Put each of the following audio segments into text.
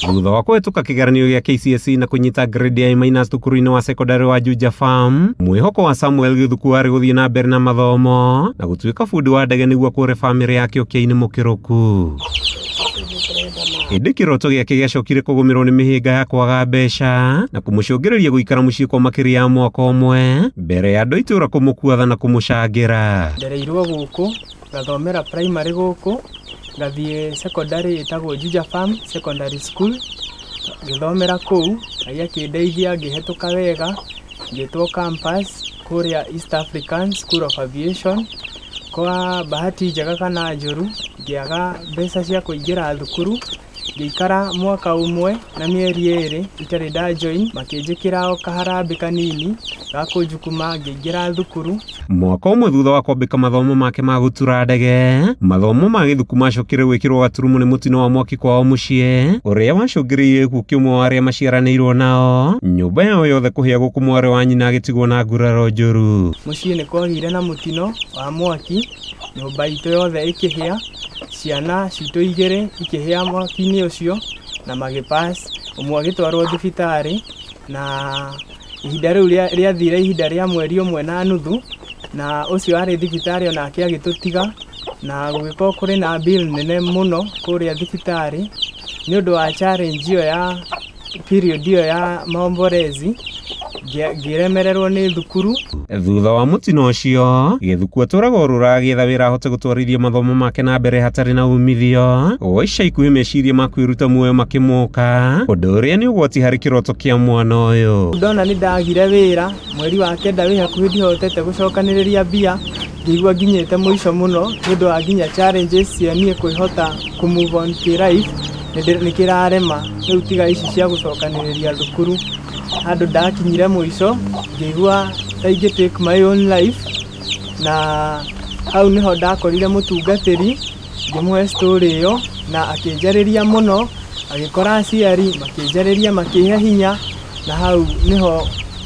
Thutha wa kũhetũka kĩgeranio gĩa KCSE na kũnyita grade ya A minus thukuru-inĩ wa secondary wa Juja Farm, mwĩhoko wa Samuel Gĩthuku warĩ gũthiĩ na mbere na mathomo na gũtuĩka bundi wa ndege nĩguo akũre bamĩrĩ yake ũkĩa-inĩ mũkĩrũku. Ĩndĩ kĩroto gĩake gĩacokire kũgũmĩrwo nĩ mĩhĩnga ya kwaga mbeca na kũmũcũngĩrĩria gũikara mũciĩ kwa makĩria ya mwaka ũmwe mbere ya andũ a itũũra kũmũkuatha na kũmũcangĩra. Ndereirwo gũkũ, ngathomera primary gũkũ, ngathiĩ secondary ĩtagwo Juja Farm Secondary School, ngĩthomera kũu, Ngai akĩndeithia ngĩhetũka wega, ngĩtwo campus kũrĩa East African School of Aviation, kwa bahati njega kana njũru, ngĩaga mbeca cia kũingĩra thukuru, ngĩikara mwaka ũmwe na mĩeri ĩrĩ itarĩ nda join, makĩnjĩkĩra o kaharambĩ kanini ga kũnjukuma ngĩingĩra thukuru. Mwaka ũmwe thutha wa kwambĩka mathomo make ma gũtura ndege, mathomo ma Gĩthuku macokire gwĩkĩrwo gaturumo nĩ mũtino wa mwaki kwao mũciĩ, ũrĩa wacũngĩrĩirie gĩkuũ kĩa ũmwe wa arĩa maciaranĩirwo nao, nyũmba yao yothe kũhĩa gũkũ mwarĩ wa nyina agĩtigwo na nguraro njũru. Mũciĩ nĩ kwagĩire na mũtino wa mwaki, nyũmba itũ yothe ĩkĩhĩa, ciana citũ igĩrĩ ikĩhĩa mwaki-inĩ ũcio na magĩ pass, ũmwe agĩtwarwo thibitarĩ na ihinda rĩu rĩathire ihinda rĩa mweri ũmwe na nuthu, na ũcio arĩ thibitarĩ onake agĩtũtiga, na gũgĩkorwo kũrĩ na bill nene mũno kũrĩa thibitarĩ, nĩ ũndũ wa challenge ĩyo ya period ĩyo ya maombolezi, ngĩremererwo nĩ thukuru. Thutha wa mũtino ũcio, Gĩthuku atũraga orũra agĩetha wĩra ahote gũtwarithia mathomo make na mbere hatarĩ na umithio. Gwa ica ikuhĩ meciria ma kwĩruta muoyo makĩmũka, ũndũ ũrĩa nĩ ũgwati harĩ kĩroto kĩa mwana ũyũ. Ndona nĩ ndagire wĩra, mweri wa kenda wĩ hakuhĩ ndihotete gũcokanĩrĩria mbia, ngĩigua nginyĩte mũico mũno nĩ ũndũ wa nginya challenges cia niĩ kwĩhota kũ move on kĩ life nĩ kĩrarema, rĩu tiga ici cia gũcokanĩrĩria thukuru. Handũ ndakinyire mũico ngĩigua ta ingĩ take my own life na hau nĩho ndakorire mũtungatĩri ngĩmũhe story ĩyo na akĩnjarĩria mũno, agĩkora aciari makĩnjarĩria makĩhe hinya na hau nĩho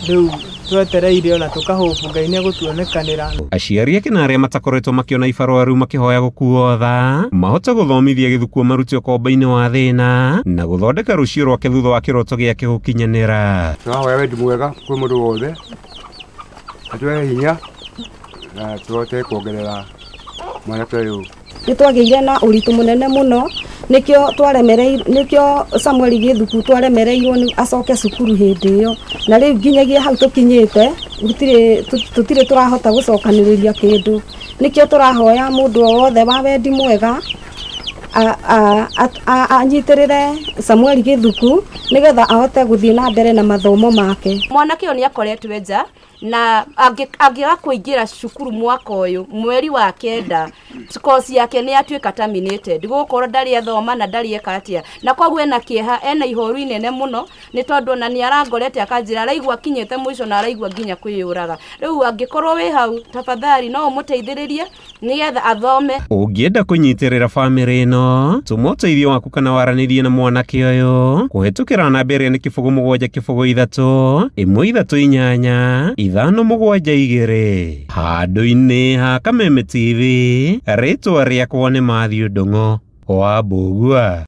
rĩu twetereire ona tũka hope Ngai nĩ egũtuonekanĩra. Aciari ake na arĩa matakoretwo makĩona ibarũa rĩu makĩhoya gũkuo tha mahote gũthomithia Gĩthukuo marute ũkombo-inĩ wa thĩna na gũthondeka rũciũ rwake thutha wa kĩroto gĩake gũkinyanĩra. Tũrahoya wendi mwega kwĩ mũndũ wothe atũhe hinya na tũhote kuongerera mwanake ũyũ. Nĩ twagĩire na ũritũ mũnene mũno, nĩkĩo twaremereirwo, nĩkĩo Samuel Gĩthuku twaremereirwo nĩ acoke cukuru hĩndĩ ĩyo. Na rĩu nginyagia hau tũkinyĩte, gũtirĩ tũtirĩ tũrahota gũcokanĩrĩria kĩndũ. Nĩkĩo tũrahoya mũndũ o wothe wa wendi mwega, anyitĩrĩre Samuel Gĩthuku, nĩgetha ahote gũthiĩ na mbere na mathomo make. Mwanake ũyũ nĩ akoretwo e nja na angĩaga kũingĩra cukuru mwaka ũyũ mweri wa kenda course yake nĩ yatuĩka terminated gũkorwo ndarĩ athoma na ndarĩ eka atĩa, na koguo ena kĩeha, ena ihoru inene mũno nĩ tondũ ona nĩ arangorete akanjĩra araigua akinyĩte mũico na araigua nginya kwĩyũraga. Rĩu angĩkorwo wĩ hau tafadhali no ũmũteithĩrĩrie nĩgetha athome. Ũngĩenda kũnyitĩrĩra bamĩrĩ ĩno, tũma ũteithio waku kana waranĩrie na mwanake ũyũ kũhĩtũkĩra namba ĩrĩa nĩ 0 7 0 3 1 3 8 5 7 2. Handũ-inĩ ha Kameme TV, rĩtwa rĩakwa nĩ Matthew Ndung'u wa Mbũgua.